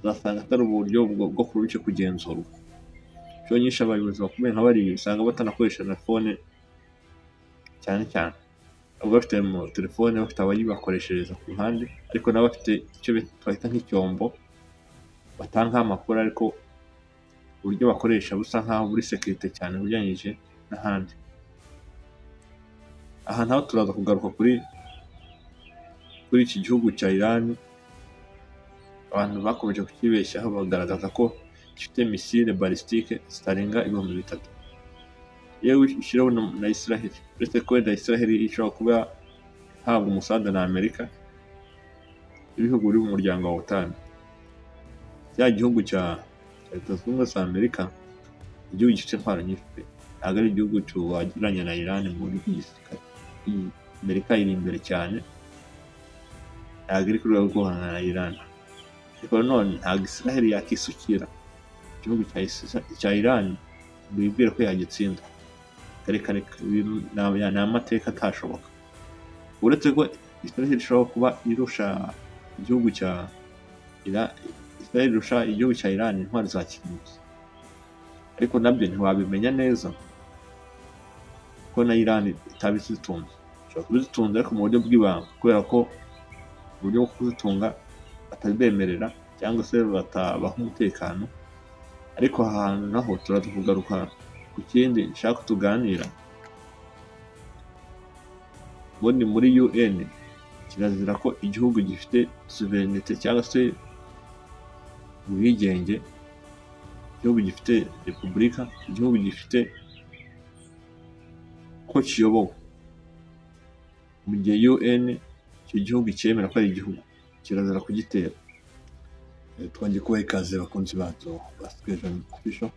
Uzasanga atari uburyo bwo kurushya kugenzurwa. Inshuro nyinshi abayobozi bakomeye nka bariya usanga batanakoresha na phone cyane cyane, baba bafite telefone, bafite abayibakoreshereza ku ruhande, ariko nabo bafite icyo twita nk'icyombo batangaho amakuru, ariko uburyo bakoresha busa nkaho buri sécurité cyane ugereranyije n'ahandi. Aha naho turaza kugaruka kuri iki gihugu cya Iran. Abantu bakomeje kukibeshyaho, bagaragaza ko gifite missile balistique zitarenga 3000. Yewe, ushyiraho na Israel, uretse ko wenda Israel ishobora kuba ihabwa umusada na Amerika, ibihugu biri mu muryango wa OTAN. Cya gihugu cya Leta Zunze Ubumwe za Amerika, igihugu gifite intwaro nyinshi pe, ntabwo ari igihugu wagereranya na Iran mu buryo bw'igisirikare. Amerika iri imbere cyane, ntabwo iri ku rwego rwo guhangana na Iran. Ariko nanone ntabwo Israel yakisukira igihugu cya Iran ngo yibwire ko yagitsinda. Reka reka, ni amateka atashoboka. Uretse ko Israel ishobora kuba irusha igihugu cya Israel, irusha igihugu cya Iran intwaro za kirimbuzi, ariko nabyo ntiwabimenya neza ko na Iran itaba izitunze. Ishobora kuba izitunze ariko mu buryo bw'ibanga, kubera ko uburyo bwo kuzitunga batabemerera cyangwa se batabaha umutekano. Ariko aha hantu naho turaza kugaruka ku kindi nshaka ko tuganira. Ubundi muri UN kirazira ko igihugu gifite souveraineté cyangwa se ubwigenge, igihugu gifite repubulika, igihugu gifite ko kiyobowe, mu gihe UN icyo gihugu cyemera ko ari igihugu, kirazira kugitera. Twongeye kubaha ikaze, bakunzi bacu ba Situation Official,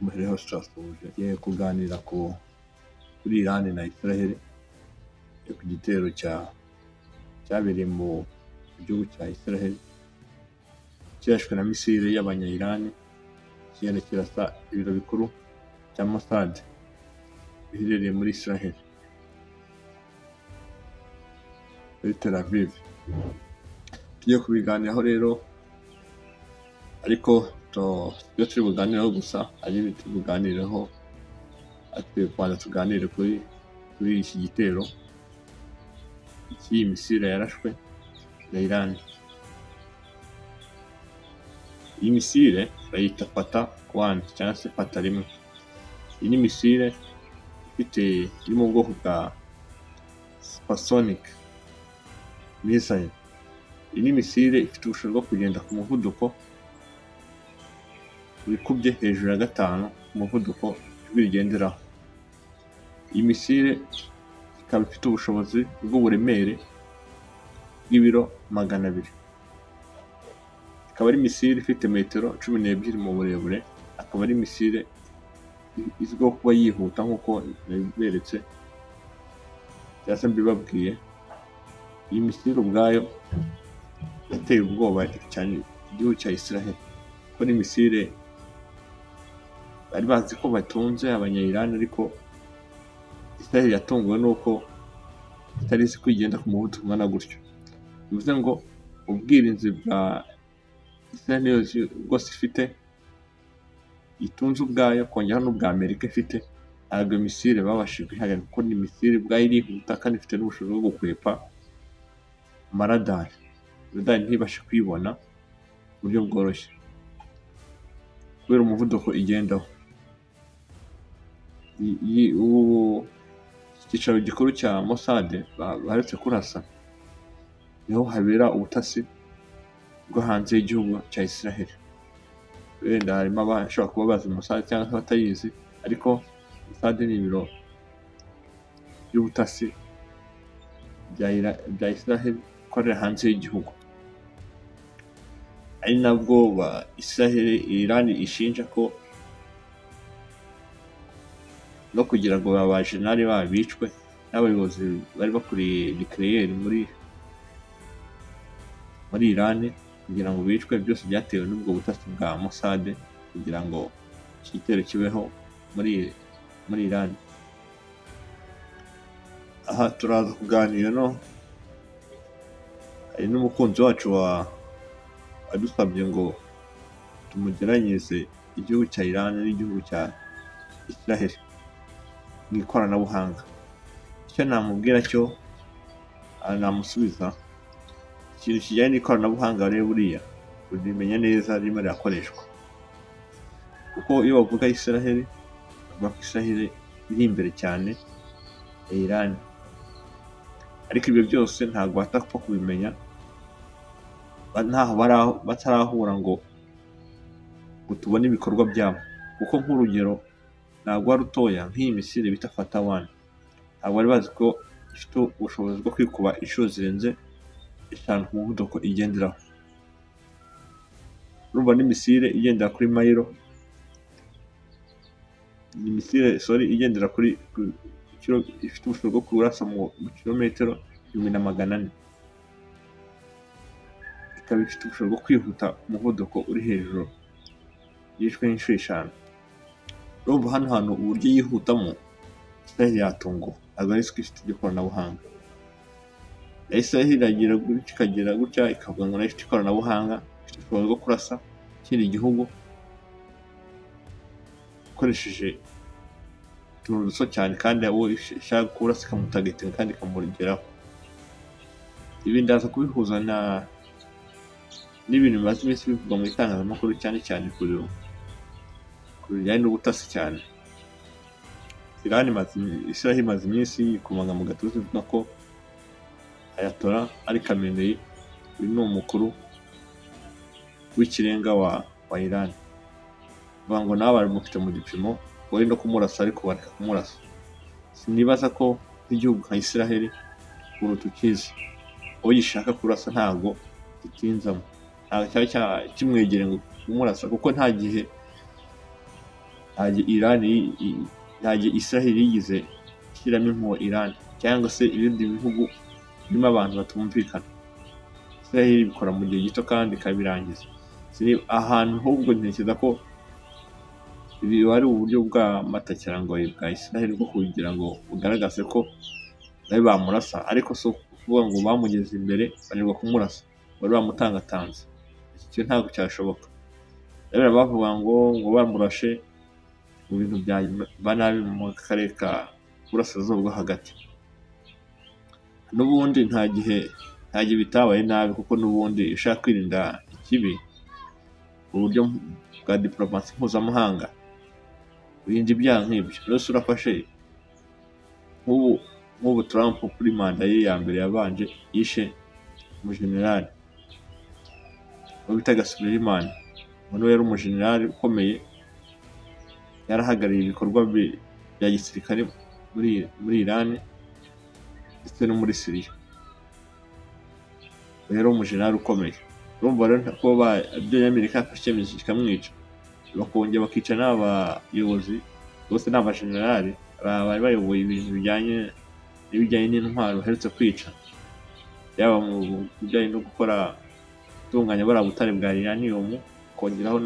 muhere hose turasuhuje. Tugiye kuganira kuri Iran na Israel, ku gitero cyabereye mu gihugu cya Israel, kirashwe na missile y'abanya-Iran, kigenda kirasa ibiro bikuru cya Mossad biherereye muri Israel, muri Tel Aviv. Tugiye kubiganiraho rero, ariko ibyo turi buganireho gusa hari ibyo turi buganireho, ariko kubanza tuganire kuri iki gitero cy'iyi missile yarashwe na Iran. Iyi missile bayita Fateh 1 cyangwa se Fateh 1. Iyi ni missile ifite iri mu bwoko bwa supersonic missile. Iyi ni missile ifite ubushobozi bwo kugenda ku muvuduko wikubye hejuru ya gatanu ku muvuduko ijwi rigenderaho. Iyi missile ikaba ifite ubushobozi bw'uburemere bw'ibiro 200. Ikaba ari missile ifite metero 12 mu burebure, akaba ari missile izwiho kuba yihuta nk'uko nabiberetse cyangwa se mbibabwiye. Iyi missile ubwayo yateye ubwoba cyane igihugu cya Israel, kuko ni missile bari bazi ko batunze abanya-Iran, ariko Israel yatunguwe n'uko itari izi ko igenda ku muvuduko ungana gutyo. Bivuze ngo ubwirinzi bwa Israel bwose ifite, itunze ubwayo, kongeraho n'ubwa Amerika ifite, ntabwo missile babashije kuyihagarika, kuko ni missile ubwayo irihuta kandi ifite n'ubushobozi bwo gukwepa amaradari. Radari ntibashe kuyibona mu buryo bworoshye kubera umuvuduko igendaho. Icyicaro gikuru cya Mossad baherutse kurasa, niho habera ubutasi bwo hanze y'igihugu cya Israel. Wenda harimo abashobora kuba bazi Mossad cyangwa se batayizi, ariko Mossad ni ibiro by'ubutasi bya Israel ikorera hanze y'igihugu, ari nabwo Israel Iran ishinja ko no kugira ngo ba bajenali babo bicwe n'abayobozi bari bakuriye nucléaire muri Iran, kugira ngo bicwe, byose byatewe n'ubwo butasi bwa Mossad kugira ngo iki gitero kibeho muri Iran. Aha turaza kuganira no hari n'umukunzi wacu wa adusabye ngo tumugeranyirize igihugu cya Iran n'igihugu cya Israel mu ikoranabuhanga. Icyo namubwira cyo namusubiza, ikintu kijyanye n'ikoranabuhanga rero buriya urimenya neza ririmo rirakoreshwa, kuko iyo bavuga Israel bavuga ko Israel iri imbere cyane ya Iran, ariko ibyo byose ntabwo batapfa kubimenya ntaho batarahura ngo tubone ibikorwa byabo. Kuko nk'urugero ntabwo ari rutoya nk'iyi misile bita Fata 1, ntabwo bari bazi ko ifite ubushobozi bwo kwikuba inshuro zirenze 5 ku muvuduko igenderaho. Urumva ni misile igendera kuri mayiro, ni misile sorry igendera kuri ifite ubushobozi bwo kurasa mu kilometero 1400, ikaba ifite ubushobozi bwo kwihuta ku muvuduko uri hejuru yishwe n'inshuro 5. Urumva hano hantu uburyo yihutamo Israel yatunguwe, ntabwo ari ifite iryo koranabuhanga. Israel iragira gutya ikagira gutya ikavuga ngo nayo ifite ikoranabuhanga, ifite ubushobozi bwo kurasa ikindi gihugu ikoresheje utuntu duto cyane, kandi uwo ishaka kurasa ikamutagetinga kandi ikamugeraho. Ibi ndaza kubihuza n'ibintu bimaze iminsi bivugwa mu itangazamakuru, cyane cyane ku bijyanye n'ubutasi cyane. Iran Israel imaze iminsi yikomanga mu gatuza ivuga ko Ayatollah Ali Khamenei, uyu ni umukuru w'ikirenga wa Iran, bavuga ngo nawe baramufite mu gipimo, wari no kumurasa ariko bareka kumurasa. Sinibaza ko nk'igihugu nka Israel ukuntu tukizi, uwo gishaka kurasa ntabwo gitinzamo, ntabwo cyaba kimwegereye ngo kumurasa, kuko nta gihe Iran nta gihe Israel yigize ishyiramo impuhwe Iran cyangwa se ibindi bihugu birimo abantu batumvikana. Israel ibikora mu gihe gito kandi ikabirangiza. Ahantu ahubwo ntekereza ko ibi ari uburyo bw'amatakirangoyi bwa Israel bwo kugira ngo bugaragaze ko nawe bamurasa, ariko si ukuvuga ngo bamugeze imbere bananirwa kumurasa, bari bamutangatanze. Iki ntabwo cyashoboka. Rero bavuga ngo bamurashe mu bintu bya nabi mu karere ka Burasirazuba bwo hagati. N'ubundi nta gihe bitabaye nabi, kuko n'ubundi ushaka kwirinda ikibi mu buryo bwa diplomasi mpuzamahanga wirinda ibyaha nk'ibyo. Rero urafashe nk'ubu Trump kuri manda ye ya mbere yabanje yishe umujenerali uwo bitaga Soleimani, uwo yari umujenerali ukomeye, yarahagarariye ibikorwa bya gisirikare muri Iran ndetse no muri Syria. Rero umujenerali ukomeye, urumva rero ko ibyo Amerika yafashe icyemezo kikamwica, bakongera bakica n'abayobozi bose n'abajenerali bari bayoboye ibintu bijyanye n'ibijyanye n'intwaro baherutse kwica, yaba mu bijyanye no gukora gutunganya buriya butare bwa uranium, kongeraho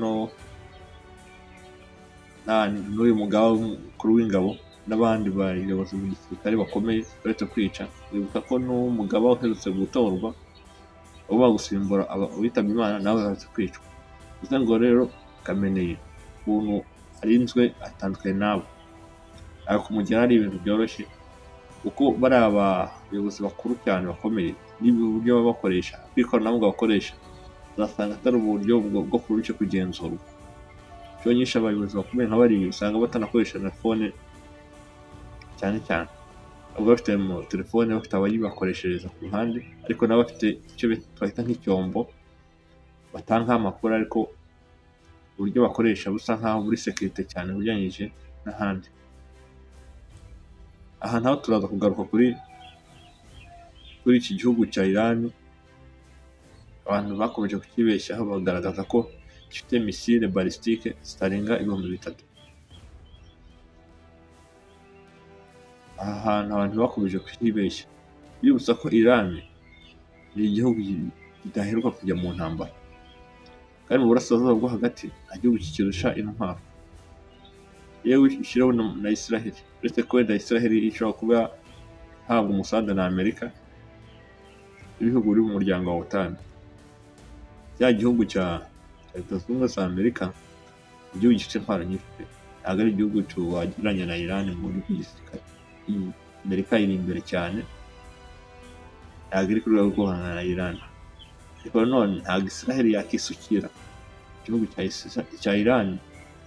n'uyu mugaba mukuru w'ingabo n'abandi bayobozi mu gisirikare bakomeye baherutse kwica. Wibuka ko n'umugaba uherutse gutorwa uba gusimbura uwitabye Imana nawe aherutse kwicwa. Bivuze ngo rero Khamenei ukuntu arinzwe atandukanye nabo, ariko kumugera ari ibintu byoroshye, kuko bariya abayobozi bakuru cyane bakomeye n'uburyo baba bakoresha bw'ikoranabuhanga bakoresha, uzasanga atari uburyo bwo kurushya kugenzurwa. Inshuro nyinshi abayobozi bakomeye nka bariya usanga batanakoresha na phone cyane cyane, baba bafite telefone bafite abayibakoreshereza ku ruhande, ariko nabo bafite icyo twita nk'icyombo batangaho amakuru, ariko uburyo bakoresha busa nkaho buri sekirite cyane ugereranyije n'ahandi. Aha naho turaza kugaruka kuri iki gihugu cya Iran, abantu bakomeje kukibeshyaho bagaragaza ko gifite misile balisitike zitarenga 3000. Aha hantu abantu bakomeje kukibeshya, bibutsa ko Iran ni igihugu kidaheruka kujya mu ntambara, kandi mu burasirazuba bwo hagati nta gihugu kikirusha intwaro. Yewe ushyiraho na Israel, uretse ko wenda Israel ishobora kuba ihabwa umusanzu na Amerika ibihugu biri mu muryango wa OTAN. Cya gihugu cya Leta Zunze Ubumwe za Amerika igihugu gifite intwaro nyinshi pe, ntabwo ari igihugu wagereranya na Iran mu buryo bw'igisirikare. Amerika iri imbere cyane, ntabwo iri ku rwego rwo guhangana na Iran. Ariko nanone ntabwo Israel yakisukira igihugu cya Iran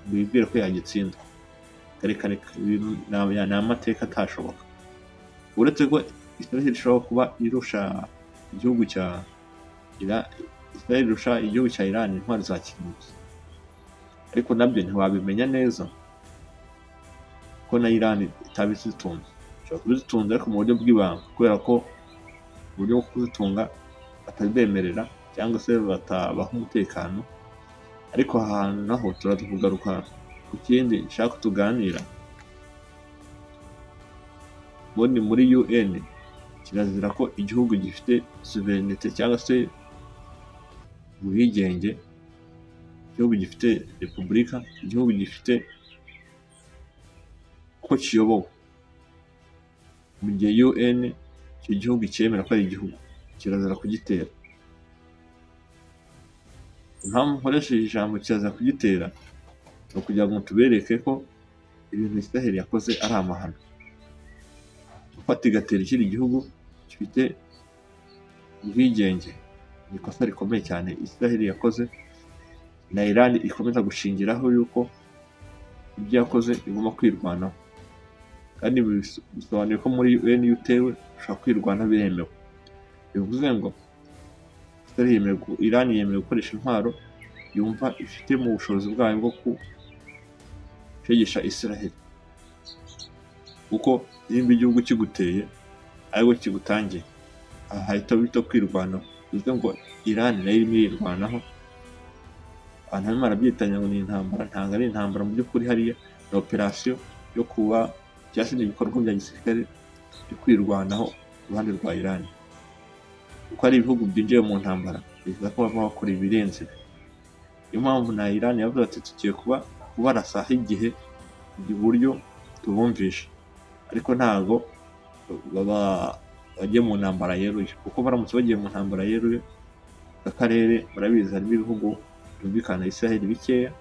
ngo yibwire ko yagitsinda. Reka reka, ni amateka atashoboka. Uretse ko Israel ishobora kuba irusha igihugu cya Israel irusha igihugu cya Iran intwaro za kirimbuzi, ariko nabyo ntiwabimenya neza ko na Iran itaba izitunze. Ishobora kuba izitunze ariko mu buryo bw'ibanga, kubera ko uburyo bwo kuzitunga batabemerera cyangwa se batabaha umutekano. Ariko aha hantu naho turaza kugaruka ku kindi nshaka tuganira. Ubundi muri UN kirazira ko igihugu gifite souveraineté cyangwa se ubwigenge, igihugu gifite repubulika, igihugu gifite ko kiyobowe, mu gihe UN icyo gihugu cyemera ko ari igihugu, kirazira kugitera. Impamvu nkoresheje ijambo kirazira kugitera ni ukugira ngo tubereke ko ibintu Israel yakoze ari amahano. Gufata igatera ikindi gihugu gifite ubwigenge ni ikosa rikomeye cyane Israel yakoze, na Iran ikomeza gushingiraho yuko ibyo yakoze igomba kwirwanaho. Kandi bisobanuye ko muri UN iyo utewe ushobora kwirwanaho, biremewe. Bivuze ngo Iran yemerewe gukoresha intwaro yumva ifite mu bushobozi bwayo bwo gushegesha Israel, kuko nimba igihugu kiguteye ariko kigutangiye, aha hahita bita kwirwanaho. Bivuze ngo Iran nayo irimo irirwanaho. Abantu barimo barabyitanya ngo ni intambara, ntabwo ari intambara mu by'ukuri. Hariya ni operasiyo yo kuba cyangwa se ni ibikorwa bya gisirikare byo kwirwanaho ku ruhande rwa Iran. Kuko ari ibihugu byinjiye mu ntambara, bivuga ko baba bakora ibirenze. Niyo mpamvu na Iran yavuze ati tugiye kuba kubarasaho igihe uburyo tubumvisha, ariko ntabwo baba bagiye mu ntambara yeruye, kuko baramutse bagiye mu ntambara yeruye, aka karere murabizi harimo ibihugu byumvikana Israel bikeya,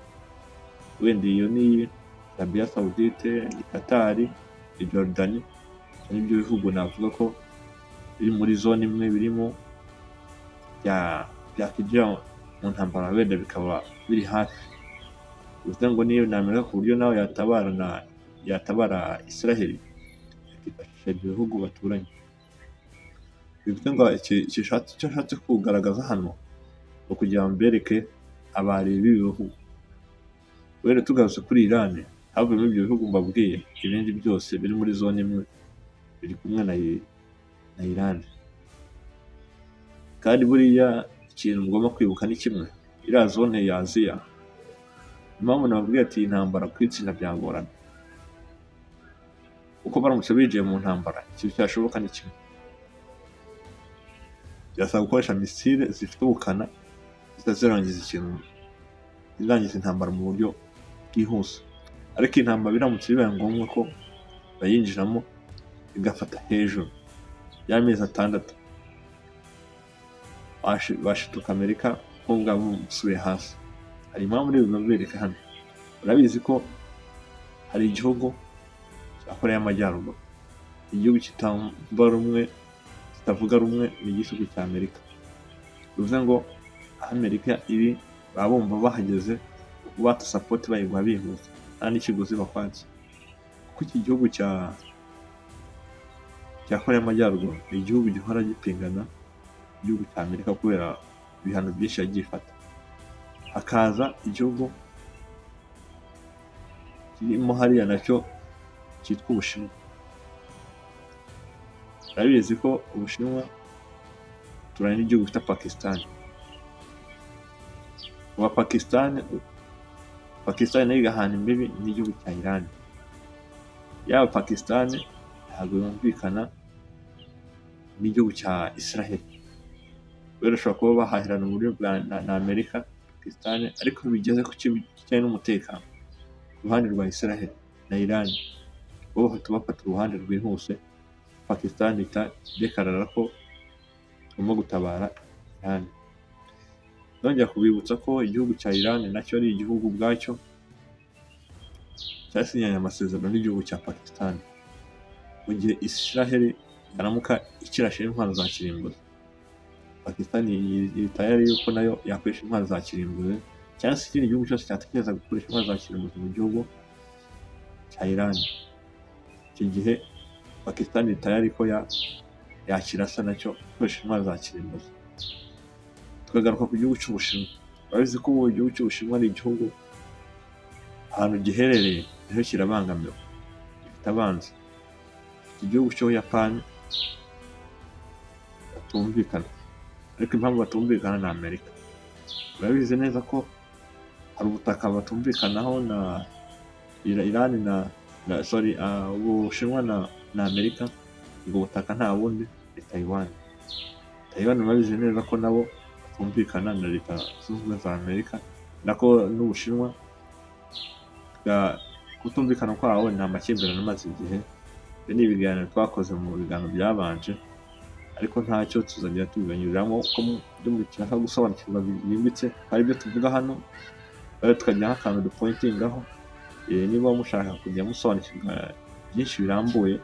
wenda iyo ni Arabia Saudite, ni Qatar, ni Jordani, nibyo bihugu navuga ko biri muri zone imwe, birimo byakwinjira mu ntambara wenda bikaba biri hafi. Bivuze ngo niyo na Amerika ku buryo nawe yatabara Israel yakifashisha ibyo bihugu baturanye. Bivuze ngo icyo nshatse kugaragaza hano ni ukugira ngo mbereke abari b'ibi bihugu. Wenda tugarutse kuri Iran, havuyemo ibyo bihugu mbabwiye, ibindi byose biri muri zone imwe biri kumwe na Iran. Kandi buriya ikintu mugomba kwibuka ni kimwe, iriya zone ya Aziya, impamvu nababwiye ati iyi ntambara kuyitsinda byagorana, kuko baramutse binjiye mu ntambara ikintu cyashoboka ni kimwe, byasaba gukoresha misile zifite ubukana zitazirangiza ikintu, zirangiza intambara mu buryo bwihuse. Ariko intambara biramutse bibaye ngombwa ko bayinjiramo igafata hejuru y'amezi 6, bashituka Amerika nk'ubwa busubiye hasi. Hari impamvu rero babereka hano. Urabizi ko hari igihugu cya Korea y'Amajyaruguru, igihugu kitamva rumwe, kitavuga rumwe n'igihugu cya Amerika. Bivuze ngo aho Amerika iri baba bumva bahageze, bata support bayiguha bihuse nta n'ikiguzi bakwatse. Kuko iki gihugu cya Korea y'Amajyaruguru ni igihugu gihora gipingana igihugu cya Amerika kubera ibihano byinshi yagiye ifata. Hakaza igihugu kirimo hariya nacyo cyitwa Ubushinwa. Urabizi ko Ubushinwa turanye n'igihugu bita Pakistan. Uwa Pakistan, Pakistan nayo igahana imbibi n'igihugu cya Iran. Yaba Pakistan ntabwo yumvikana n'igihugu cya Israel. Rero ushobora kuba bahahirana mu buryo bwa na Amerika, Pakistan, ariko bigeze ku kijyanye n'umutekano ku ruhande rwa Israel na Iran, bo bahita bafata uruhande rwihuse. Pakistan ihita dekarara ko igomba gutabara Iran. Nongera kubibutsa ko igihugu cya Iran nacyo ari igihugu ubwacyo cyasinyanye amasezerano n'igihugu cya Pakistan. Mu gihe Israel yaramuka ikirashe intwaro za kirimbuzi, Pakistan iri tayari yuko nayo yakoresha intwaro za kirimbuzi, cyangwa se ikindi gihugu cyose cyatekereza gukoresha intwaro za kirimbuzi mu gihugu cya Iran. Icyo gihe Pakistan iri tayari ko yakirasa nacyo gukoresha intwaro za kirimbuzi. Tukagaruka ku gihugu cy'Ubushinwa. Urabizi ko ubu igihugu cy'Ubushinwa ari igihugu ahantu giherereye niho kirabangamiwe, gifite abanzi. Igihugu cy'Ubuyapani batumvikana, ariko impamvu batumvikana ni Amerika. Urabizi neza ko hari ubutaka batumvikanaho na Iran na sorry, Ubushinwa na Amerika. Ubwo butaka nta bundi ni Taiwan. Taiwan urabizi neza ko nabo batumvikana na Leta Zunze Ubumwe za Amerika nako n'Ubushinwa. Kutumvikana kwabo ni amakimbirane amaze igihe. Ibi ni ibiganiro twakoze mu biganiro byabanje, ariko ntacyo tuzagenda tubibanyuriramo uko ibyo mushaka gusobanukirwa byimbitse hari ibyo tuvuga hano, rero tukagira nk'akantu dupointingaho. Niba mushaka kujya musobanukirwa byinshi birambuye,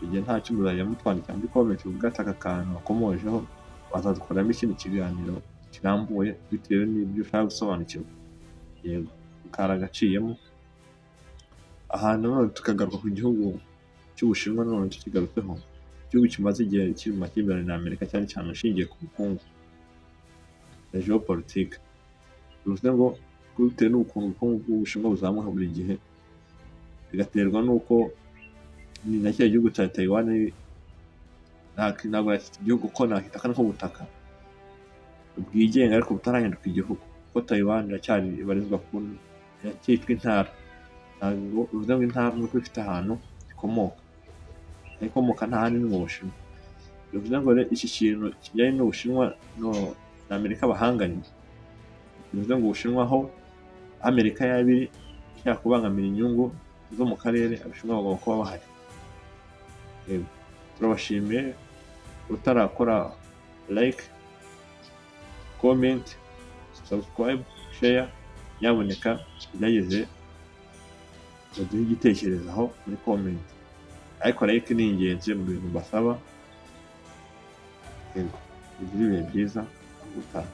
igihe ntacyo muzajya mutwandikira muri comment uvuga ati aka kantu wakomojeho, wazadukoramo ikindi kiganiro kirambuye bitewe n'ibyo ushaka gusobanukirwa. Yego, karagaciyemo. Aha nanone tukagaruka ku gihugu cy'Ubushinwa, nanone tukigarutseho, igihugu kimaze igihe kiri mu makimbirane na Amerika, cyane cyane ashingiye ku bukungu na geopolitike. Bivuze ngo bitewe n'ukuntu ubukungu bw'Ubushinwa buzamuka buri gihe, bigaterwa n'uko ni na kiriya gihugu cya Taiwan, ntabwo yakita igihugu ko nakita nk'ubutaka bwigenga ariko butarahinduka igihugu, kuko Taiwan iracyari ibarizwa ku cyitwa intara. Ntabwo bivuze ngo intara nuko ifite ahantu ikomoka, aho ikomoka nta handi ni mu Bushinwa. Bivuze ngo rero iki kintu kijyanye n'Ubushinwa na Amerika bahanganye, bivuze ngo Ubushinwa aho Amerika yaba iri ishaka kubangamira inyungu zo mu karere, Abashinwa bagomba kuba bahari. Yego, turabashimiye. Utarakora like, comment, subscribe, share, nyamuneka ugerageze baduhe igitekerezo aho muri comment, ariko like ni ingenzi mu bintu mbasaba. Yego, mugire ibihe byiza, ubutaha.